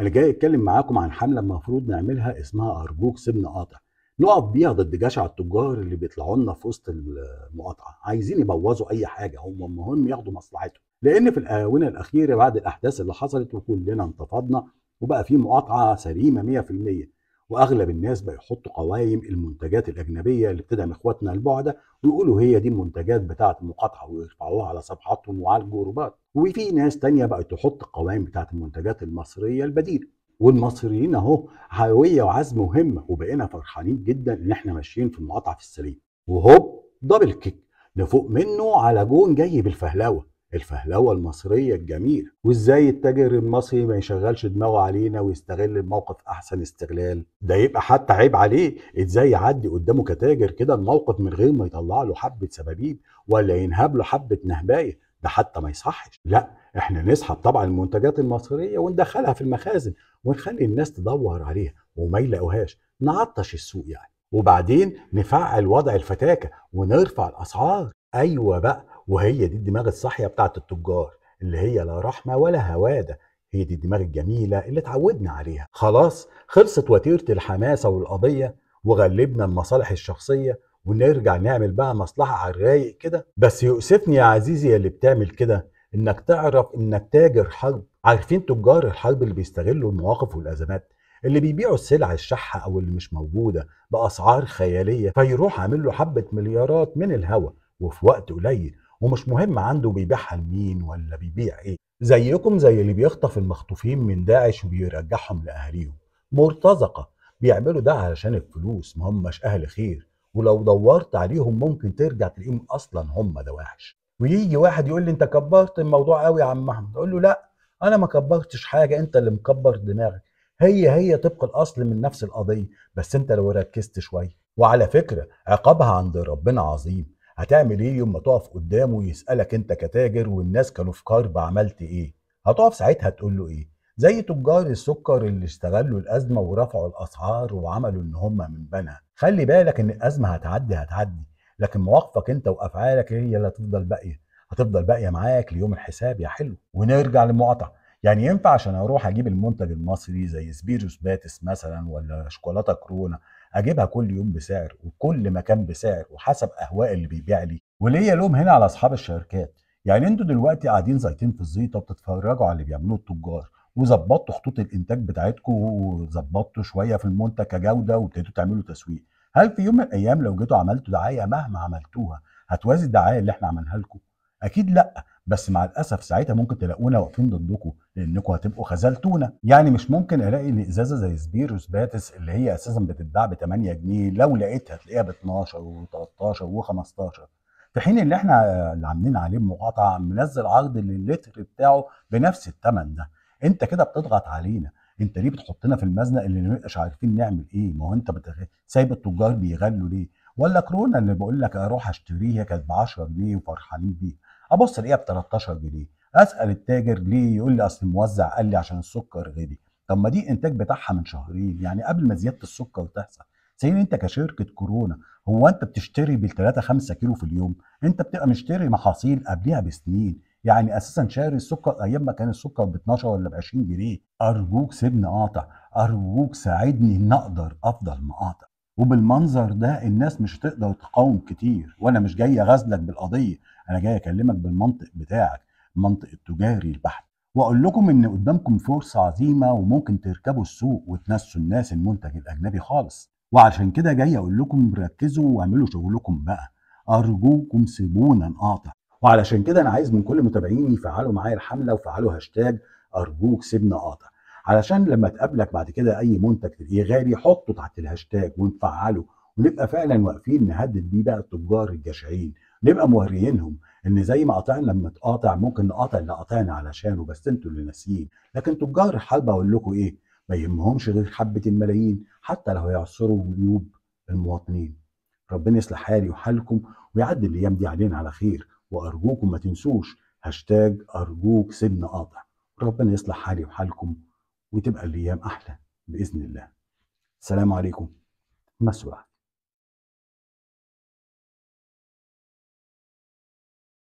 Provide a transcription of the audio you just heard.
انا جاي اتكلم معاكم عن حمله المفروض نعملها اسمها ارجوك سيبنا قاطع، نقف بيها ضد جشع التجار اللي بيطلعوا لنا في وسط المقاطعة، عايزين يبوظوا اي حاجة، هم المهم ياخدوا مصلحتهم. لان في الاونة الاخيرة بعد الاحداث اللي حصلت وكلنا انتفضنا وبقى في مقاطعه سليمة 100%، واغلب الناس بقى يحطوا قوائم المنتجات الاجنبية اللي بتدعم اخواتنا البعده ويقولوا هي دي المنتجات بتاعه المقاطعة ويرفعوها على صفحاتهم وعلى الجروبات. وفي ناس تانية بقت تحط القوائم بتاعه المنتجات المصرية البديلة، والمصريين اهو هوية وعزم وهمه، وبقينا فرحانين جدا ان احنا ماشيين في المقاطعة في السليم. وهوب double kick نفوق منه على جون جاي بالفهلوه، الفهلوة المصرية الجميلة. وازاي التاجر المصري ما يشغلش دماغه علينا ويستغل الموقف احسن استغلال؟ ده يبقى حتى عيب عليه، ازاي يعدي قدامه كتاجر كده الموقف من غير ما يطلع له حبه سبابيب ولا ينهب له حبه نهبايه؟ ده حتى ما يصحش. لا، احنا نسحب طبعا المنتجات المصرية وندخلها في المخازن ونخلي الناس تدور عليها وما يلاقوهاش، نعطش السوق يعني. وبعدين نفعل وضع الفتاكة ونرفع الاسعار. ايوه بقى، وهي دي الدماغ الصاحيه بتاعت التجار اللي هي لا رحمه ولا هواده، هي دي الدماغ الجميلة اللي اتعودنا عليها. خلاص خلصت وتيرة الحماسة والقضية وغلبنا المصالح الشخصية، ونرجع نعمل بقى مصلحة على الرايق كده. بس يؤسفني يا عزيزي اللي بتعمل كده انك تعرف انك تاجر حرب. عارفين تجار الحرب اللي بيستغلوا المواقف والازمات، اللي بيبيعوا السلع الشحه او اللي مش موجودة باسعار خيالية، فيروح عامل له حبه مليارات من الهوا وفي وقت قليل، ومش مهم عنده بيبيعها لمين ولا بيبيع ايه. زيكم زي اللي بيخطف المخطوفين من داعش وبيرجعهم لاهاليهم، مرتزقة بيعملوا ده علشان الفلوس، ما همش اهل خير، ولو دورت عليهم ممكن ترجع تلاقيهم اصلا هم دواعش. ويجي واحد يقول لي انت كبرت الموضوع قوي يا عم احمد، اقول له لا انا ما كبرتش حاجة، انت اللي مكبر دماغك، هي طبق الاصل من نفس القضية، بس انت لو ركزت شوية. وعلى فكرة عقابها عند ربنا عظيم. هتعمل ايه يوم ما تقف قدامه ويسألك انت كتاجر والناس كانوا في كرب عملت ايه؟ هتقف ساعتها تقول له ايه؟ زي تجار السكر اللي استغلوا الازمة ورفعوا الاسعار وعملوا ان هم من بنها. خلي بالك ان الازمة هتعدي هتعدي، لكن مواقفك انت وافعالك هي اللي هتفضل باقية، هتفضل باقية معاك ليوم الحساب يا حلو. ونرجع للمقاطعه، يعني ينفع عشان اروح اجيب المنتج المصري زي سبيروس باتس مثلا ولا شوكولاتة كورونا اجيبها كل يوم بسعر وكل مكان بسعر وحسب اهواء اللي بيبيع لي؟ وليه لوم هنا على اصحاب الشركات؟ يعني انتوا دلوقتي قاعدين زيتين في الزيطة وبتتفرجوا على اللي بيعملوه التجار، وظبطتوا خطوط الانتاج بتاعتكم وظبطتوا شوية في المنتج كجوده وابتديتوا تعملوا تسويق. هل في يوم من الايام لو جيتوا عملتوا دعاية مهما عملتوها هتوازي الدعاية اللي احنا عملناها لكم؟ اكيد لا. بس مع الاسف ساعتها ممكن تلاقونا واقفين ضدكم لانكم هتبقوا خذلتونا. يعني مش ممكن الاقي ان ازازة زي سبيروس باتس اللي هي اساسا بتتباع ب 8 جنيه لو لقيتها تلاقيها ب 12 و13 و15، في حين اللي احنا اللي عاملين عليه مقاطعه منزل عرض للتر بتاعه بنفس الثمن ده. انت كده بتضغط علينا، انت ليه بتحطنا في المزنق اللي مش عارفين نعمل ايه؟ ما هو انت سايب التجار بيغلوا ليه؟ ولا كورونا اللي بقول لك اروح اشتريها كانت ب 10 جنيه وفرحانين بيها، ابص الاقيها ب 13 جنيه، اسال التاجر ليه؟ يقول لي اصل الموزع قال لي عشان السكر غلي. طب ما دي انتاج بتاعها من شهرين، يعني قبل ما زيادة السكر تحصل. سين انت كشركة كورونا هو انت بتشتري بال 3 5 كيلو في اليوم؟ انت بتبقى مشتري محاصيل قبلها بسنين، يعني اساسا شاري السكر ايام ما كان السكر ب 12 ولا ب 20 جنيه. ارجوك سيبني اقاطع، ارجوك ساعدني ان اقدر افضل مقاطع. وبالمنظر ده الناس مش هتقدر تقاوم كتير، وانا مش جاي اغازلك بالقضية، انا جاي اكلمك بالمنطق بتاعك، المنطق التجاري البحت، واقول لكم ان قدامكم فرصة عظيمة وممكن تركبوا السوق وتنسوا الناس المنتج الاجنبي خالص. وعشان كده جاي اقول لكم ركزوا واعملوا شغلكم بقى، ارجوكم سيبونا نقاطع. وعلشان كده انا عايز من كل متابعيني يفعلوا معايا الحملة وفعلوا هاشتاج ارجوك سيبنا قاطع، علشان لما تقابلك بعد كده اي منتج تلاقيه غالي حطه تحت الهاشتاج ونفعله، ونبقى فعلا واقفين نهدد بيه بقى التجار الجشعين، نبقى موريينهم ان زي ما قاطعنا لما تقاطع ممكن نقاطع اللي قاطعنا علشانه، بس انتوا اللي ناسيين. لكن تجار الحرب اقول لكم ايه، ما يهمهمش غير حبه الملايين حتى لو هيعصروا جيوب المواطنين. ربنا يصلح حالي وحالكم ويعدي الايام دي علينا على خير، وارجوكم ما تنسوش هاشتاج ارجوك سيبنا قاطع. ربنا يصلح حالي وحالكم وتبقى الايام احلى باذن الله. السلام عليكم. مسوع.